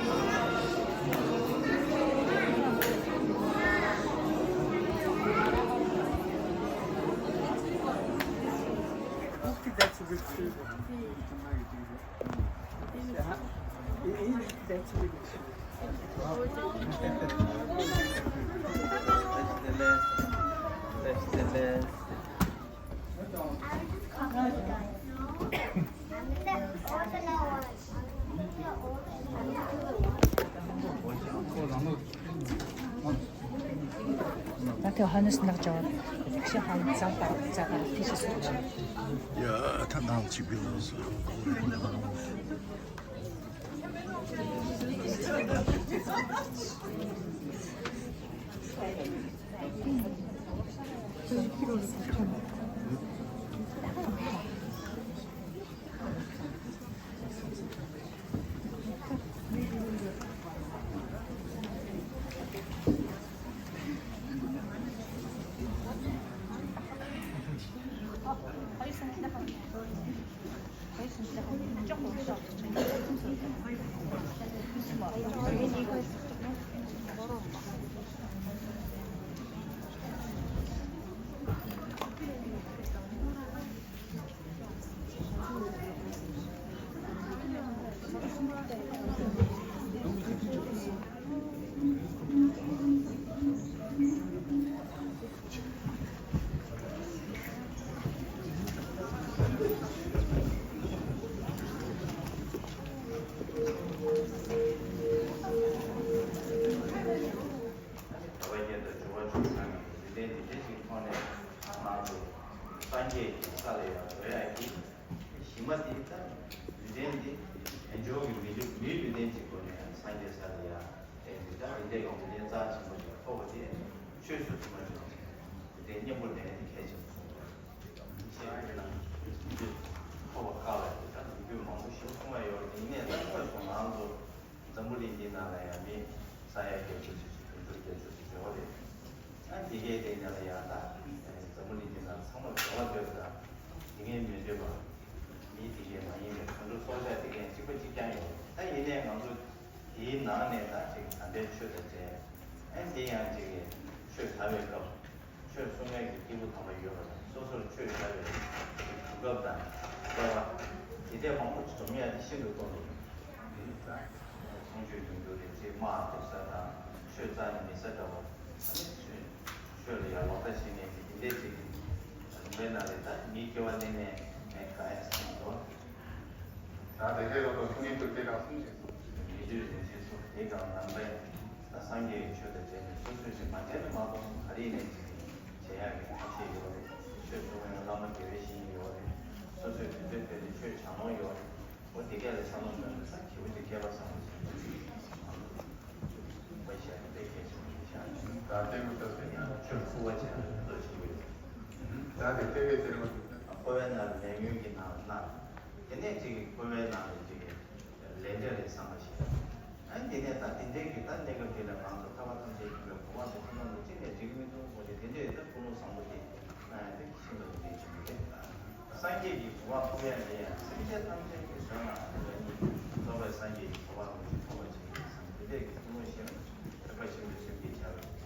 ད་དེ་ཧ་ནས་ནག་ཅག་ཤི་ཧ་ཙག་པ་ཙག་པ་ཤི་སོང་། ཡ་ད་ནང་གཅིག་པའི་ལོ་སོ། བོད་པ་སྐད་དང་འབྱོར་བ་འབྱོར་ཁང་གི་ལུས་རྟེན་འདི་འདྲ་ཞིག་མཐོང་ནས་ང་ཚོ་སངས་རྒྱས་ཀྱི་ས་ལ་ཡང་འགྲོ་ཡག་གི་གཞི་མ་དེ་ད་ལུས་རྟེན་འདི་དལ་འབྱོར་གྱི་མི་ལུས་མིའི་ལུས་རྟེན་གྱི་སྒོ་ནས་སངས་རྒྱས་ས་ལ་ཡང་དེ་འདི་ད་འདི་འདྲའི་ལུས་རྟེན་རྩ་ཆེན་པོ་ཞིག་ཐོབ་པ་དེ་ཆོས་སུ་ཐུབ་པ་ཞིག་ལུས་རྟེན་གཉེན་པོ་ལེན་དེ་གལ་ཆེན་པོ་གསུངས་པ་རེད། ཤེས་དགོས་ན་མི་ཚོས་ཐོབ་པ་དཀའ་བ་རེད། ད་ལོ་རྒྱུས་མང་པོ་ཞིག་གསུངས་པ་ཡོད་རེད། ཡིན་ནའི་ད་དངོས་སུ་ང་ཚོ་འཛམ་བུ་གླིང་འདི་ནང་ལ་ཡང་མི་ས་ཡ་བརྒྱད་ཅུ་ཙམ་ཞིག་དུད་འགྲོ་བརྒྱད་ཅུ་ཙམ་ཡོད་རེད། ཨ་འདི་གའི་སྟེང་ནས་ལ་ཡང་ད་འཛམ་བུ་གླིང་འདི་ནང་ཚང་མར་འབྲེལ་བ་འདོད་པ་དང་འདི་གའི་མི་འདོད་པ་མི་འདི་གའི་མ་ཡིན་པའི་དུད་འགྲོ་སྲོག་ཆགས་འདི་གའི་གཅིག་པ་གཅིག་རྐྱང་ཡོད་རེད། ད་ཡིན་ནའི་ང་ཚོ་དེའི་ནང་ནས་ད་ཅིག་དམ་པའི་ཆོས་དང་འབྲེལ། ཨ་འདི་ཡང་ཅིག་ཆོས་ཟབ་པའི་སྐབས། ཆོས་གསུང་མཁན་གྱི་སྐྱེས་བུ་དམ་པ་ཡོད་པ་དང་། སོ་སོར་ཆོས་བྱ་བའི་གོ་སྐབས་དང་སྤྲོ་བ། དེ་འདྲའི་མང་པོ་འཛོམས་ཡག་དེ་ཤིན་ཏུ་དཀོན་པོ་ཡིན། ཚོང་ཆོས་ཡོང་རྒྱུ་རེད། ཅེས་དམག་རྒྱག་ས་དང་ཆོས་རྩ་ནས་མེད་ས་འདྲ་བོ། ཨ་ནི་ཆོས་ཆོས་ལ་ཡང་ལོག་ལྟ་བྱས་ནས་དེ་འདྲའི་ཅིག་རིམ་པའི་ནང་ལས་ད་མིའི་སྐྱེ་བ་ལེན་ནས་ངས་གང་ཡང་སེམས་སོ། ད་དེ་འདྲའི་ལོག་ཏུ་ཐུགས་ཉིད་ཐུགས་རྗེ་རང་གསུངས་བྱས་སོ། མི་བསྐྱོད་རིན་ཆེན་སོགས་དེ་གང་ནང་པའི་ད་སངས་རྒྱས་ཀྱི་ཆོས་དང་འབྲེལ་ནས་སོ་སོས་ཅིག་མ་བྱས་ན་མ་གཏོགས་ག་རེ་ཡིན་ནའི་ཅིག་བྱེད་ཡག་གི་ཐབས་ཤེས་ཡོད་རེད། ཆོས་གསུང་བའི་བླ་མ་དགེ་བའི་བཤེས་གཉེན་ཡོད་རེད། སོ་སོའི་དུས་ཚོད་སྤེལ་ནས་ཆོས་སྦྱང་ལོང་ཡོད་རེད། འོ་དེ་གས་ལ་བསམ་བློ་བཏང་ནས་ད་གྱེས་པོ་དེ་སྐལ་པ་བཟང་པོ་ཞིག་ཡོད་རེད། བཤད་ན་དཔེ་གལ་ཆེན་པོ་ཞིག་ཆགས་ཡོད། ད་ལྟའི་མི་ལྟར་ཟེར་ན་ཆོས་ཁུ་བ་ཅན་ལ་འདོད་ཆེན་པོ་ཡོད། ད་དེ་ལྟ་བུའི་ཟེར་བ་འཁོར་བའི་ནང་ལ་ལས་ཉོན་གྱི་ནང་ལ་སྣང་། དེ་ནས་ཅིག་འཁོར་བའི་ནང་ལ་ཅིག་ལས་འབྲས་རེད་བསམ་པ་ཞིག། ཨ་ནི་དེ་ནས་ད་དེ་འདྲའི་གི་ད་གནས་སྐབས་དེ་ལ་ང་ཚོ་ཐར་པ་ཐམས་ཅད་མཁྱེན་པའི་གོ་འཕང་དེ་ཐོབ་ན་འདུག་ཅི་ནས་འགྲིག་གི་མི་འདུག་འོ་དེ་དེ་འདྲའི་ད་ཀུན་སློང་བཟང་པོ་དེ་སྣང་ཡང་དེ་ཤིན་ཏུ་གལ་ཆེན་པོ་རེད། སངས་རྒྱས་ཀྱི་གོ་འཕང་ཐོབ་ཡག་དེ་ཡང་སེམས་ཅན་ཐམས་ཅད་ཀྱི་དོན་ལ་ཨ་ནི་རང་ཉིད་རྫོགས་པའི་སངས་རྒྱས་ཀྱི་གོ་འཕང་ཐོབ་ཅིག་ཐོབ་པ་བྱེད་ཀྱི་ཡིན་བསམ་དེ་འདྲའི་གི་ཀུན་སློང་ཞིག་ཐེག་པ་ཆེན་པོའི་སེམས་ཀྱིས་བྱ་བ་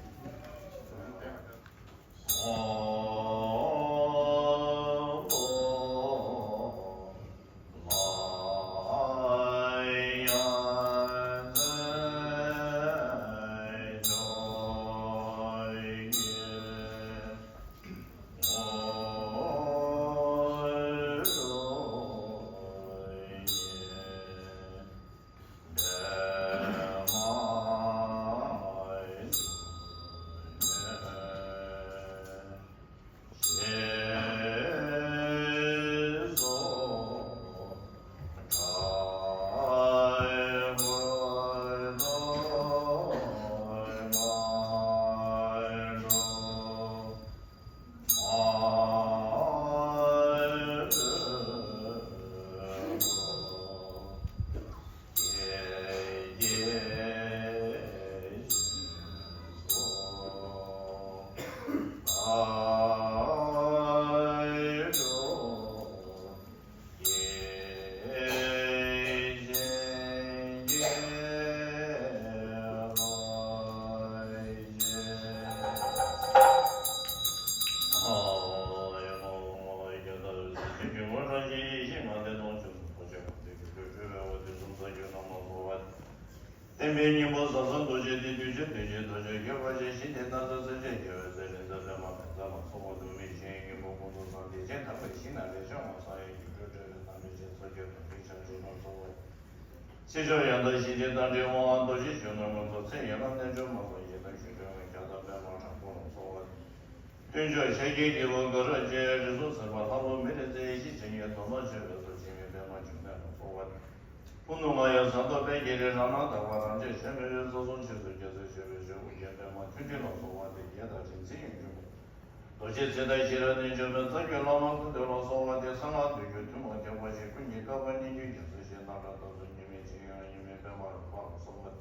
ངོ་སྤྲོད་ཀྱི་ཡེ་ཤེས་ངང་ལྡན་སྟོང་ཆོས་སུ་རྡོ་རྗེ་གང་འདུས་ཀྱི་སྤྲུལ་སྤྲུལ་པའི་འོད་ཟེར་གསུམ་རྩ་བརྒྱུད་རྣམས་ལ་གསོལ་བ། བསྟན་པའི་སྙིང་པོ་ཟབ་གསང་རྡོ་རྗེ་སྟེ་བདུད་ཀྱི་བདུད་བཞི་དོ་ཅོག་འགྱོད་པ་ཅན་ཞི་བདེ་སྣང་ཚུལ་སེམས་ཅན་རྒྱལ་བའི་སྲས་རིག་འཛིན་པདྨ་མེ་བཙའ་ལ་གསོལ་བ། འདུ་མེད་ཤེས་ཡོན་སྙིང་པོ་ཀུན་ཏུ་བཟང་བདེ་ཆེན་དམ་པའི་ཞིང་ན་རེ་ཤ་ངོ་སངས་རྒྱས་ཀྱི་སྤྲུལ་སྤྲུལ་པའི་དམ་པའི་ཆོས་རྩ་བརྒྱུད་རྡོ་རྗེ་འཆང་ཆེན་རྣམས་གསོལ་བ། ཚེ་མཆོག་ཡང་དག་ཞི་བདེའི་རྟ་མགྲིན་དབང་ལྡན་རྡོ་རྗེ་གཞོན་ནུ་མངོན་རྫོགས་ཚེ་ཡི་ལམ་རྣལ་འབྱོར་མ་སོགས་ཡི་དམ་གཞོན་ནུ་རྒྱལ་དང་པདྨ་དྲག་པོ་རྣམས་གསོལ་བ། སྟོན་མཆོག་ཤཱཀྱའི་རྒྱལ་པོ་ག་ར་ཅན་རིགས་གསུམ་ཟིལ་པ་ལྷ་ཀླུ་མེ་རི་རྩེ་ཡེ་ཤེས་འཆད་ཉན་དོན་དུ་སྤྱོད་པའི་ཚུལ་འཆད་ཉན་པདྨ་འབྱུང་གནས་ལ་གསོལ་བ། ཀུན་ཏུ་མངའ་བའི་ཟངས་མདོག་དཔལ་གྱི་རི་རང་སྣང་དག་པ་རང་ཆས་ཆེན་མོའི་རྩེ་གསུམ་ཆོས་སུ་རྒྱལ་སྲས་སྤྱོད་པའི་སྤྱོད་པོ་རྒྱན་པདྨ་མཐོན་སྤྲིན་ལ་གསོལ་བ་སྟེ་རྒྱས་དང་རིག་འཛིན་ཡོན་ཆོས་རྡོ་རྗེ་ཚེ་བདག་ཤེས་རབ་རྣལ་འབྱོར་མའི་རྩ་བརྒྱུད་བླ་མ་ཀུན་འདུས་ལ་གསོལ་བ་སྟེ་གསང་སྔགས་བདུད་རྒྱུད་ཐུན་མོང་ཐེག་པ་ཆེན་ཀུན་གྱི་བཀའ་དབང་སྙན་བརྒྱུད་རྒྱལ་སྲས་ཞིང་རྣམ་གྲོལ་རྟོག་ཚོགས་ཉི་མའི་ཆོས་དབྱིངས་ཉི་མའི་པདྨ་རོལ་པ་ལ་གསོལ་བ་སྟེ།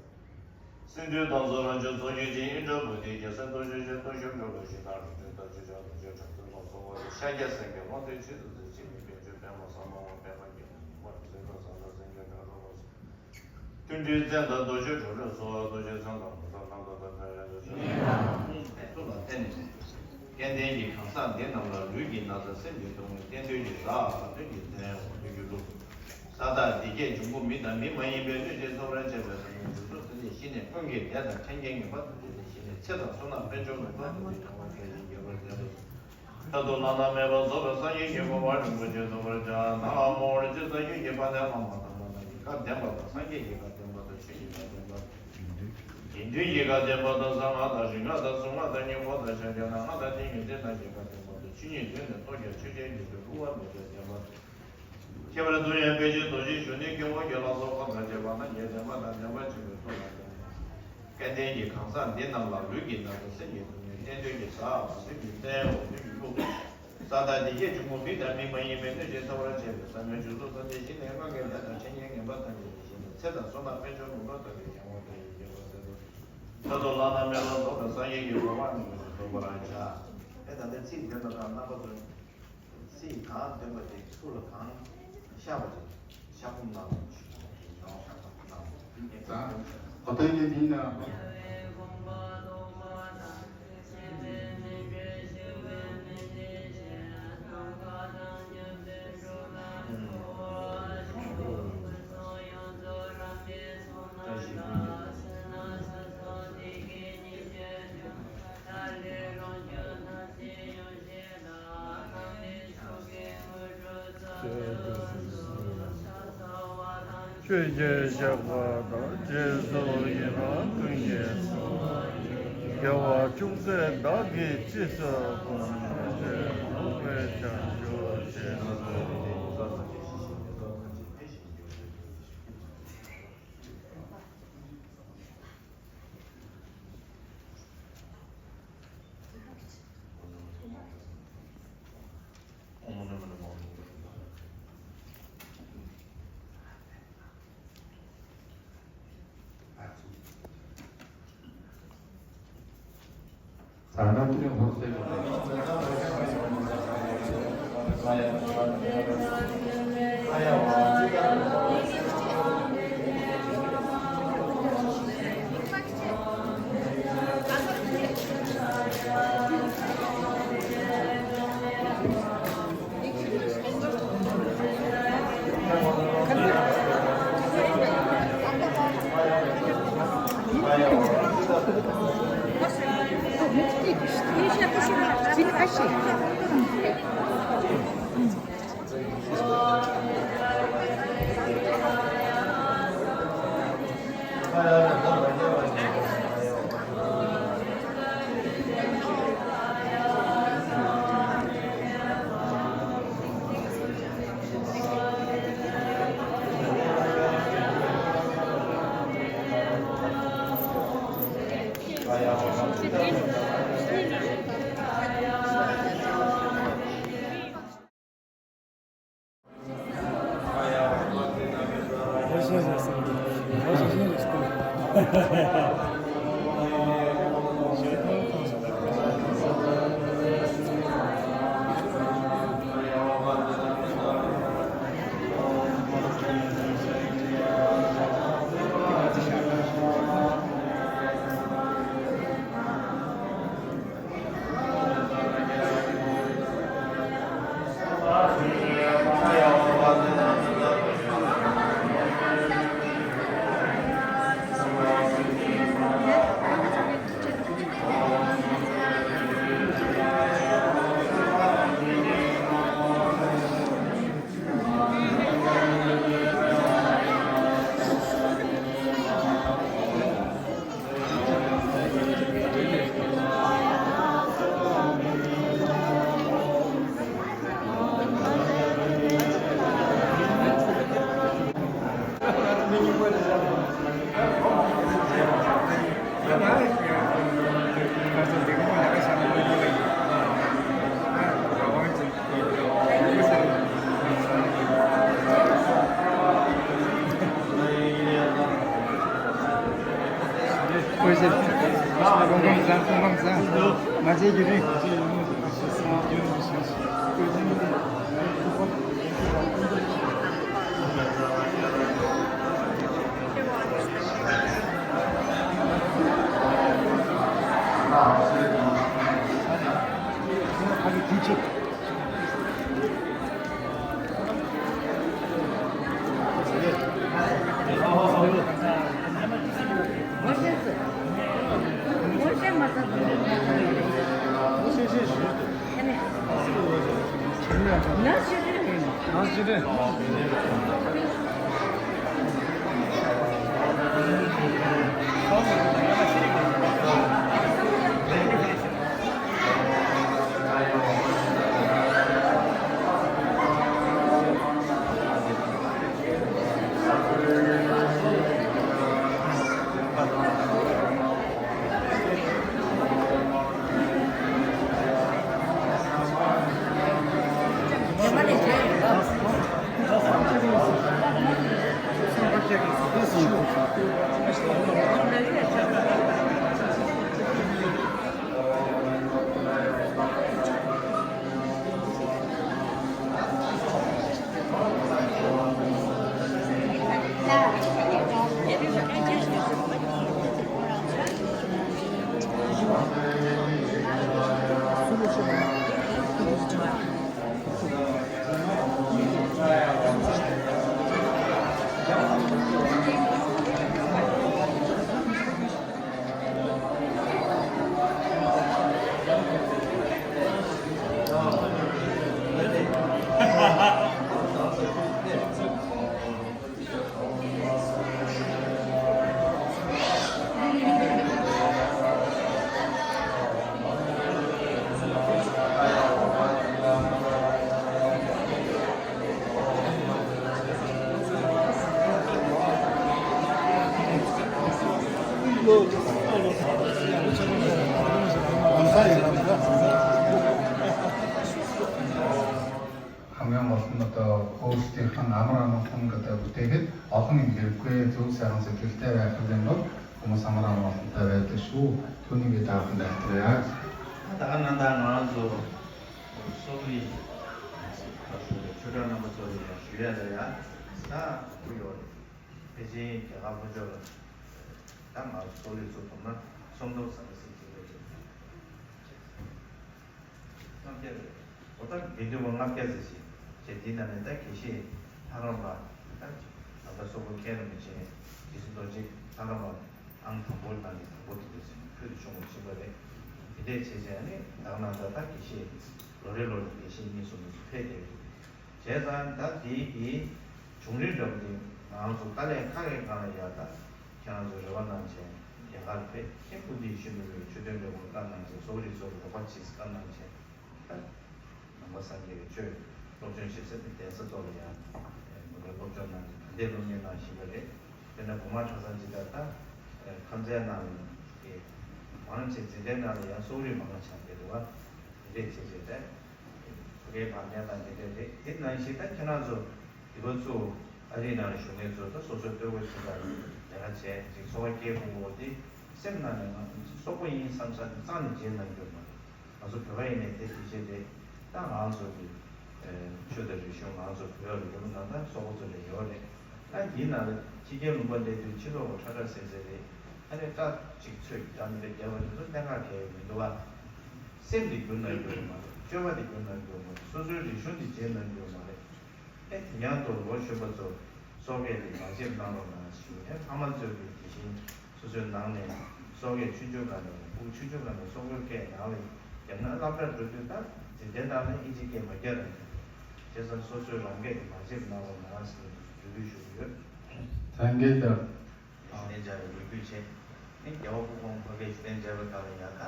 སེམས་འདུལ་དང་ཚོགས་རང་བྱུང་ཚོགས་རྒྱུད་ཀྱི་ཨིནྡྲ་བྷུ་ཏི་རྒྱལ་སྲས་རྡོ་རྗེ་ཅན་སྟོང་གཞོན་འགྲོ་ལ་ཞི་དང་རིག་འཛིན་རྡོ་རྗེ་འཆང་རྡོ་རྗེ་དྲག་པོའི་ལ་གསོལ་བ་སྟེ་ཤཱཀྱ་སེང་གེ་དབང་ལྡན་ཆོས་སྲིད་རྩེ་ཆེན་གྱི་དཔལ་ཆོས་པདྨ་ཟབ་མོ་དབང་པདྨ་རྒྱལ་པོ་ཉི་མ་རིག་འཛིན་ལ་ཟབ་ལ་སེང་གེ་དགྲ་ལ་ལ་སོགས། མཐུན་སྒྲིལ་བཙན་དང་རྡོ་རྗེ་གྲོགས་རེ་སོགས་རྡོ་རྗེ་མཚན་དང་ནོར་བུ་རྣམ་དག་དང་ཕན་ཡོན་དུ་ཕྱུག་ཚུལ་ལ་བརྟེན་ནས། སྐལ་ལྡན་གྱི་གང་ཟག་འདི་རྣམས་ལ་ལུས་ཀྱི་ན་ཚ་སེམས་ཀྱི་སྡུག་བསྔལ་གཏན་དུ་གྱི་ཟག་པ་དོན་གྱི་མཚན་འོ་དོད་ཀྱི་གླུ། ས་བདག་སྡེ་བརྒྱད་འབྱུང་པོ་མི་དང་མི་མ་ཡིན་པའི་གནོད་བྱེད་ཚོགས་རར་བཅས་པའི་སངས་རྒྱས་བྱང་ཆུབ་སེམས་དེ་བཞི་ནས་ཀུན་གྱི་བདེ་དང་ཁྲིམས་ཀྱི་ངེས་པར་དུ་བྱས་ཏེ་བཞི་ནས་ཚེ་དང་བསོད་ནམས་དཔལ་འབྱོར་ལོངས་སྤྱོད་ཐམས་ཅད་བྱུང་བ་ཁྱེད་ཀྱི་རྒྱལ་བར་མཛད་དུ། མཐར་ཐུག་བླ་ན་མེད་པར་རྫོགས་པའི་སངས་རྒྱས་ཀྱི་གོ་འཕང་རིན་པོ་ཆེ་ཐོབ་པར་བྱ། ན་མོ། རིག་འཛིན་རྩ་བརྒྱུད་ཀྱི་དཔལ་ལྡན་བླ་མ་དང་བླ་མ་ཡི་བཀའ་བདེན་པ་དང་སངས་རྒྱས་ཀྱི་བཀའ་བདེན་པ་དང་ཆོས་ཀྱི་བཀའ་བདེན་པ་དང་། དགེ་འདུན་གྱི་བཀའ་བདེན་པ་དང་གསང་སྔགས་དང་རིག་སྔགས་དང་གཟུངས་སྔགས་དང་སྙིང་པོ་དང་ཕྱག་རྒྱ་དང་སྔགས་དང་ཏིང་ངེ་འཛིན་རྣམས་ཀྱི་བཀའ་བདེན་པ་དང་ཆོས་ཉིད་དོན་ནི་རྟོགས་རྒྱ་ཆོས་ཅན་ཉིད་དུ་བསླུ་བ་མེད་པའི་བདེན་པ་དང་། ཁྱད་པར་དུ་ཡང་དཔེ་ཆའི་རྡོ་རྗེ་གཞོན་ནུའི་སྐྱེ་བོ་གི་ལ་སོགས་ཁམས་དང་བཅས་པ་རྣམས་ཀྱི་བདེན་པ་དང་བདེན་པ་ཆེན་པོའི་ཚོགས་ལ་བརྟེན་ནས། སྐལ་ལྡན་གྱི་གང་ཟག་འདི་རྣམས་ལ་ལུས་ཀྱི་ན་ཚ་སེམས་ཀྱི་སྡུག་བསྔལ་གཏན་དོན་གྱི་ཟག་པ་སེམས་ཀྱི་བཙན་འོ་དོད་ཀྱི་གླུ། ས་བདག་སྡེ་བརྒྱད་འབྱུང་པོ་མི་དང་མི་མ་ཡིན་པའི་གནོད་བྱེད་ཚོགས་རར་བཅས་པའི་ཟབ་མོའི་སྤྱོད་ཚུལ་ཐམས་ཅད་བཞི་ནས་ཀུན་གྱི་བདེ་དང་ཁྲིམས་ཀྱི་ངེས་པ་ཐམས་ཅད་ཀྱི་ཞིང་ནས་ཚེ་དང་བསོད་ནམས་དཔལ་འབྱོར་ལོངས་སྤྱོད་ཐམས་ཅད་ཀྱི་ཡོན་ཏན་ཡིན་པར་མཛད་དུ། མཐར་ཐུག་བླ་ན་མེད་པར་རྫོགས་པའི་སངས་རྒྱས་ཀྱི་གོ་འཕང་རིན་པོ་ཆེ་ཐོབ་པར་བྱ། ཨེ་ད་ལྟ་ཚིག་འདོན་པ་དང་རྣམ་པ་ཚོ། ཚིག་གང་འདོན་པ་དེ་ཚུར་ལ་གང་ཤར་བ་དེ་ཤར་སྒོམ་གནང་རོགས་ཞུ་ཡོང་ཤར་སྒོམ་གནང་རོགས། གོ་ཐོས་ཀྱི་མིང་ན། ཆོས་ཀྱི་བཤགས་པ་དང་། རྗེས་སུ་ཡི་རང་ཀུན་གྱི་དགེ་བ་ཅུང་ཟད་བདག་གིས་ཅི་བསགས་པ། ཐམས་ཅད་རྫོགས་པའི་བྱང་ཆུབ་ཤེས་སུ་འགྲོ། ཚོང་ཁང་བཟང་། ཚོང་ཁང་བཟང་། མ་བྱེད་རྒྱུ་རེད། ཁམས་ཡང་མ་སོང་ན་ད་ཁོ་སྟེ་ཁང་ཨ་མ་རང་མ་ཁོང་གི་ད་བུ་དེ་གི་ཨ་ཁོང་ཡིན་པའི་ཁོའི་ཐུགས་ས་རང་སེ་ཐིལ་ཏེ་བའི་ཁ་ལེན་ལོ་ཁོ་མོ་ས་མ་རང་མ་སོང་ད་བའི་དེ་ཤུ་ཐུ་ནི་བའི་ད་ཁོང་ད་ཐུ་ཡ། ད་ག་ནང་ད་ང་རང་ཚོ་སོག་རིགས་ཁ་ཤོ་ཆོས་གྲགས་རྣམ་པ་ཚོ་ལ་ཡང་ཞུ་ཡ་ད་ཡ་ད་ཁོ་ཡོད་རེད། ཕལ་ཆེར་རྒྱ་གར་ལྷོ་ཕྱོགས་ལ་ད་ང་ཚོ་སོག་རིགས་ཚོ་བསྡོམས་ན་སུམ་སྟོང་ཟ་ལ་ཟིན་གྱི་རེད། ལྔ་བརྒྱ་རེད། འོ་ད་དགེ་འདུན་པ་ལྔ་བརྒྱ་ཙམ་ཞིག་བྱས། འདི་ནང་ནས་ད་དགེ་བཤེས་ལྷ་རམས་པ་ད་ད་ལྟ་སོག་པོ་མཁན་རིན་པོ་ཆེ་རྗེ་བཙུན་རྡོ་རྗེ་ལྷ་རམས་པ་ཨང་དང་པོ་ནང་གི་དང་པོ་དེ་འདྲ་ཟེར་ནས་ཕུལ་དུ་བྱུང་བ་ཞིག་པ་རེད། དེ་འདྲས་བྱས་བྱས་ནས་ད་ག་ནང་ད་ད་དགེ་བཤེས་ལོ་རེ་ལོ་རེ་དགེ་བཤེས་གཉིས་གསུམ་གཉིས་སུ་ཕེབས་བསྡད་ཡོད། བྱས་ཙང་ད་དེའི་གི་བྱུང་རིམ་འདྲ་པོ་དེ་ང་ཚོ་ཏཱ་ལའི་ཁ་གི་སྒང་ལ་ཡ་ད་ཁྱེད་རང་ཚོ་རེ་བ་གནང་བྱས་རྒྱ་གར་ཕེབས་ཁྱེད་སྐུ་མདུན་ཞུ་མི་བའི་ཆོས་དོན་ལས་ཁུངས་བཀའ་གནང་བྱས་སོག་རིགས་ཚོ་གི་རོགས་པ་བྱེད་བཀའ་གནང་བྱས་ད་ནང་པ་སངས་རྒྱས་ཀྱི་ཆོས་སློབ་སྦྱོང་བྱེད་ས་དེ་གདན་ས་ཐོག་ལ་ཡ་མི་འགའ་སློབ་སྦྱོང་གནང་བྱས་ད་ལྟའི་སློབ་གཉེར་གནང་བཞིན་པ་རེད། དཔེར་ན་གོང་མ་གྲྭ་ཚང་སྤྱི་ཟླ་ད་ཁམས་ཚན་ནང་ལ་མང་ཆེ་འཛིན་གྲྭའི་ནང་ལ་ཡང་སོག་རིགས་མང་ཆེ་བསྡད་འདུག་བ། དེ་འདྲས་བྱས་བྱས་ཏེ། ཕ་གིའི་བར་གནས་སྟངས་དེ་འདྲས་རེད། དེ་ནང་བཞིན་ད་ཁྱེད་རང་ཚོ་འདི་པ་ཚོ་ཨ་རིའི་ནང་ལ་བཞུགས་མཁན་ཚོ་ད་སོ་སོའི་ལྟོ་གོས་ཚོ་ལ་ལས་ཀ་བྱས་ཅིག་འཚོ་བ་སྐྱེལ་དགོས་འོ་དེ་སེམས་ནང་ནས་ང་སོག་པོ་ཡིན་བསམ་ས་དེ་རྩ་ནས་བརྗེད་གནང་རྒྱུ་མ་རེད། ང་ཚོ་བོད་པ་ཡིན་ནའི་དེ་དེ་བྱས་རེད། ད་ང་ཚོ་གི་ཆོས་དང་རིག་གཞུང་ང་ཚོ་བོད་ལ་ཡོད་ན་ད་སོག་པོ་ཚོ་ལ་ཡོད་རེད། ད་འདིའི་ནང་ལ་ཕྱི་རྒྱལ་ལུང་པ་སླེབས་དུས་ཕྱི་ལོགས་ཁྲ་ཁྲ་ཟེར་ཟེར་རེད། ཨ་ནི་སྐྲ་གཅིག་ཚོས་ཀྱི་སྐྲ་མི་དེ་རྒྱབ་པ་དེ་ཚོ་གནད་འགག་གལ་ཡོད་མི་འདུག་བ། སེམས་དེ་འགྱུར་གནང་རྒྱུ་ཡོད་མ་རེད། སྤྱོད་པ་དེ་འགྱུར་གནང་རྒྱུ་ཡོད་མ་རེད། སོ་སོའི་རིག་གཞུང་དེ་བརྗེད་གནང་རྒྱུ་ཡོད་མ་རེད། ཨེ་དེ་ཡང་དུ་ལོ་གཞོན་པ་ཚོ་སོག་སྐད་དེ་མ་བརྗེད་གནང་རོགས་གནང་ཞུ། ཨེ་ཕ་མ་ཚོས་ཀྱི་དེ་བཞིན་སོ་སོའི་ནང་ནས་སོག་སྐད་ཆུང་ཆུང་སྒང་ནས་ཕྲུ་གུ་ཆུང་ཆུང་སྒང་ནས་སོག་པོའི་སྐད་ནང་ལ་བརྒྱབ་ན་སློབ་གྲྭར་འགྲོ་དུས་ད་འཛིན་གྲྭའི་ནང་ལ་ཨིན་ཇིའི་སྐད་མ་རྒྱག་རན། བྱས་ཙང་སོ་སོའི་རང་སྐད་དེ་མ་བརྗེད་གནང་རོགས་གནང་ཟེར་ནས་འབོད་སྐུལ་ཞུ་གི་ཡོད། ཐང་གའི་ལྟར། ཞུ་ནས་བྱ་བའི་འོས་བསྡུ་བྱས། ནས་རྒྱལ་བ་སྐུ་ཁོང་ཕ་གིར་ཞུ་ནས་བྱ་བའི་སྐབས་ལ་ཡ་ད།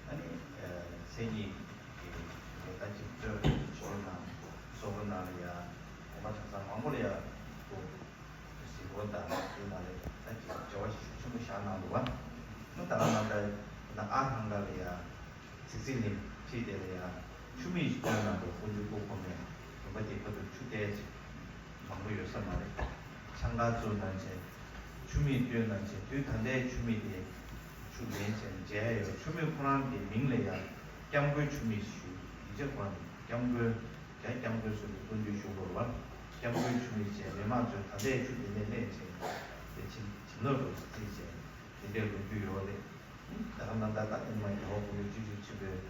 ཨ་ནི་མཚན་ཉིད་ཀྱི་ད་ཅིག་གཙོས་ཆོས་ནང་སོག་པོ་ནང་ལ་ཡ་གོང་མ་གྲྭ་ཚང་མང་པོ་ལ་ཡ་སྐུ་གཟིགས་སྐོར་དང་དེ་ནང་ལ་ད་ཅིག་བྱ་བ་ཤུགས་ཆེན་པོ་བཞག་གནང་འདུག་བ། ནུ་ད་ག་ནང་ད་ན་ཨ་ཧང་ག་ལ་ཡ། ཚིག་ཚིག་ནི་ཁྲིད་དེ་ལ་ཡ། ཆུ་མིག་སྟོན་གནང་འདུག་དཀོན་མཆོག་སྐུ་གོང་མས། དགོན་པ་དེ་ཁ་ཐུག་ཆུ་ཏོག་ཙམ་མང་པོ་ཡོད་ས་མ་རེད། ཆང་ཁང་བཙུགས་གནང་བྱས། ཆུ་མིག་སྟོན་གནང་བྱས་དུས་ད་ལྟའི་ཆུ་མིག་དེ། ཤུགས་ལྡན་བྱས་ནས་མཇལ་ཡ་ཡོད། ཆུ་མིག་ཁོ་རང་གི་མིང་ལ་ཡང་སྐྱབས་མགོན་ཆུ་མིག་ཞུ། ཡིག་ཆ་ཁོ་རང་གི་སྐྱབས་མགོན། རྒྱ་སྐྱབས་མགོན་གསུམ་གྱི་སྐུ་མདུན་བཞུགས་སྐོར་བར་སྐྱབས་མགོན་ཆུ་མིག་བཅས་མི་མང་ཚོས་ད་ལྟའི་ཆུ་དེ་ནས་ལེན་བྱས་ནས་བྱིན་བྱིན་རླབས་འགྲོ་ས་རྩིས་བྱས་དེ་འདྲའི་ལོ་རྒྱུས་ཡོད་རེད། ད་ག་ནང་ལྟར་ད་ཨེ་མ་རྒྱལ་བ་སྐུ་ཕྲེང་བཅུ་བཞི་ཆེན་པོས་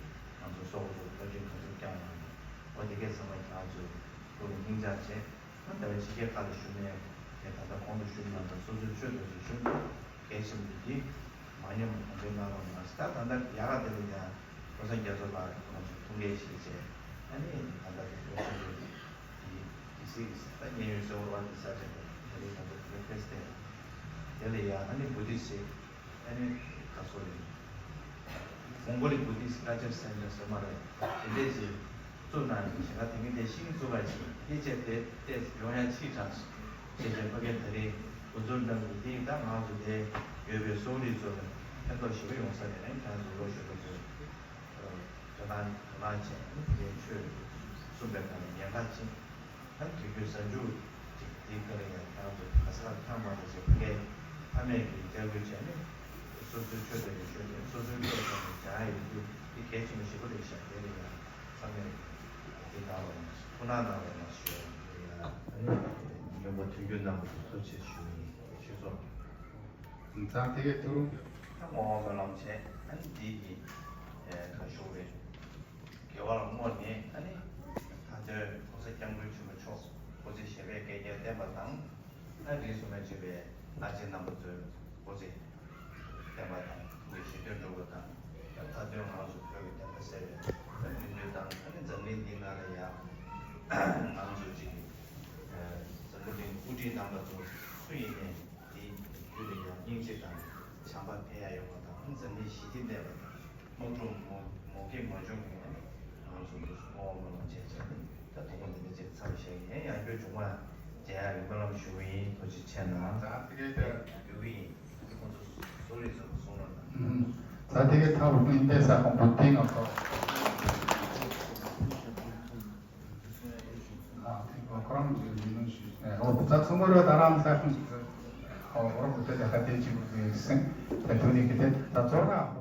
ང་ཚོ་སོག་པོ་ཚོ་བཀའ་དྲིན་ག་ཚོད་བསྐྱངས་ཡོད་རེད། འོ་དེ་གས་ཚང་མ་ཁྱེད་རང་ཚོས་སྐུ་ལ་སྙིང་བཅངས་བྱས། ད་ལྟ་བའི་ཕྱི་རྒྱལ་ཁག་ལ་བཞུགས་ནས་ད་ལྟ་གོང་དུ་ཞུས་པ་ནང་བཞིན་སོ་སོའི་ཆོས་དང་རིག་གཞུང་གལ་ཆེན་པོ་འདི་མ་ཉམས་པ་གང་འདྲའི་གནང་རོགས་གནང་ཟེར། ད་ད་ལྟ་ཡག་ག་དེ་ལ་ཡང་བློ་བཟང་རྒྱ་མཚོ་ལགས་ཁོང་ཚོས་ཐུགས་འགན་བཞེས་བྱས། ཨ་ནི་ད་ལྟ་དེ་བློ་བཟང་རྒྱ་མཚོ་གི་གི་སྲིད་ཀྱི་ད་མཉན་ཡོད་སེ་འོར་བ་དེ་ས་ཆ་དེ་ད་རེས་ང་ཚོ་དེ་ཕེབས་ཏེ་དེ་ལ་ཡང་ཨ་ནི་བུ་དྷི་སི་ཊི་ཨ་ནི་ག་སོ་རེད། མོང་གོ་ལི་བུ་དྷི་སི་ཊི་ཀལ་ཅར་སེན་ཊར་ཟེར་མ་རེད། དེ་འདྲས་ཅིག་བཙུགས་གནང་ནས་གཞན་དག་དེ་གིན་དེ་ཤིང་བཙུགས་པ་ཅིག་ཕལ་ཆེར་དེ་ཏོག་ཙམ་ཡོང་ཡ་ཕྱིས་དྲགས་སོང་། ཞེས་བྱས་ཕ་གིར་ད་རེས་འགོ་འཛུགས་གནང་གི་དེ་ཡིན། ད་ང་ཚོ་དེ་ཡོད་པའི་སོག་རིགས་ཚོ་ལ་ཕན་ཐོགས་ཞེ་པོ་ཡོང་ས་རེད། ཁྱེད་རང་ཚོ་ལོ་གཞོན་པ་ཚོས་དོ་སྣང་དོ་སྣང་བྱས་ནས་དེ་ཆོས་གསུངས་པའི་སྒང་ལ་ཉན་པ་ཅིག་ད་དུས་རྒྱུན་གཟའ་མཇུག་ཅིག་དེའི་སྐོར་ལ་ཡང་ཁྱེད་རང་ཚོ་ག་ས་ག་ལ་ཐང་མ་དང་ཞེས་ཕ་གིའི་ཕ་མེས་ཀྱི་སྐྱབས་མགོན་བྱས་ནས་སོ་སོའི་ཆོས་དང་རིག་གཞུང་དང་སོ་སོའི་སློབ་སྦྱོང་དང་སྦྱང་ཡ་ཡོད་རྒྱུ་དེ་གལ་ཆེན་པོ་ཞེ་པོ་རེད་ཤག་དེ་ལ་ཡང་ཚང་མས་དེ་གནང་རོགས་གནང་། ཐུགས་སྣང་གནང་རོགས་གནང་ཞུ་ཡ་ཡིན། ཨ་ནི་སྨྱོན་པ་མཐུན་འགྱུར་གནང་བ་དེ་ཐུགས་རྗེ་ཆེ་ཞུ་ཡིན། ཞུ་སོང་། ད་དེ་གའི་ཐུགས། ད་ངོ་བོ་སྨོན་ལམ་བྱས། ཨ་ནི་འདི་གི་ཁ་ཤོག་རེད། དགེ་བ་ལ་བསྔོ་ནས་ཨ་ནི་མཐའ་དོན་༸གོང་ས་༸སྐྱབས་མགོན་ཆེན་པོ་མཆོག་སྐུ་ཚེ་ཞབས་པད་བསྐལ་བརྒྱར་བརྟན་པ་དང་། ཨ་རིས་སུ་མ་ཆད་པའི་བླ་ཆེན་རྣམ་པ་ཚོའི་སྐུ་ཚེ་བརྟན་པ་དང་། ཐུགས་ཀྱི་བཞེད་དོན་འགྲུབ་པ་དང་། མཐའ་དོན་ང་ཚོ་བོད་ཀྱི་བདེན་མཐའ་གསལ་བའི་མི་མཐུན་དང་། ཨ་ནི་འཛམ་གླིང་འདི་ནང་ལ་ཡང་ང་ཚོ་ཅིག་འཛམ་བུ་གླིང་དབུ་ཁྲིད་རྣམ་པ་ཚོ་སུ་ཡིན་ནའི། དེའི་རྒྱུད་ལ་ཡང་སྙིང་རྗེ་དང་བྱམས་པ་འཕེལ་ཡ་ཡོང་བ་དང་། འཛམ་གླིང་ཞི་བདེ་གནས་པ་དང་། དམག་འཁྲུག་མུ་མུ་གེ་མ་བྱུང་བའི་ང་ཚོ་འདི་བསྔོ་བ་སྨོན་ལམ་བྱས་བྱས་ནས་ད་དུང་འདི་འདྲ་ཅིག་མཚམས་བཞག་ཡིན། ཡང་བསྐྱར་མཇུག་མ་མཇལ་ཡག་གི་སྨོན་ལམ་ཞུ་གི་ཡིན། ཐུགས་རྗེ་ཆེ་གནང་། ད་དེ་གའི་ད་འབུལ་གི་ཡིན། ཁོང་ཚོ་གསོ་རིག་ཚོ་གསུང་རོགས་གནང་། ད་དེ་གའི་ཐབ་ཀུན་ཏེ་ས་ཁོང་བུ་ཏིང་ང་ཚོ། ཁོ་རང་གི་མི་ནུས་ཤིག་ཨོ་ད་ཚང་མ་རེད། ད་རང་ས་ཁོངས་ཤིག་ཨོ་རོགས་དེ་ལས་ཁ་གཏད་ཅིག་དགོས་ཟིན་དེ་ཐུག་ནས་ཀི་དེ་ད་ཚོ་ར་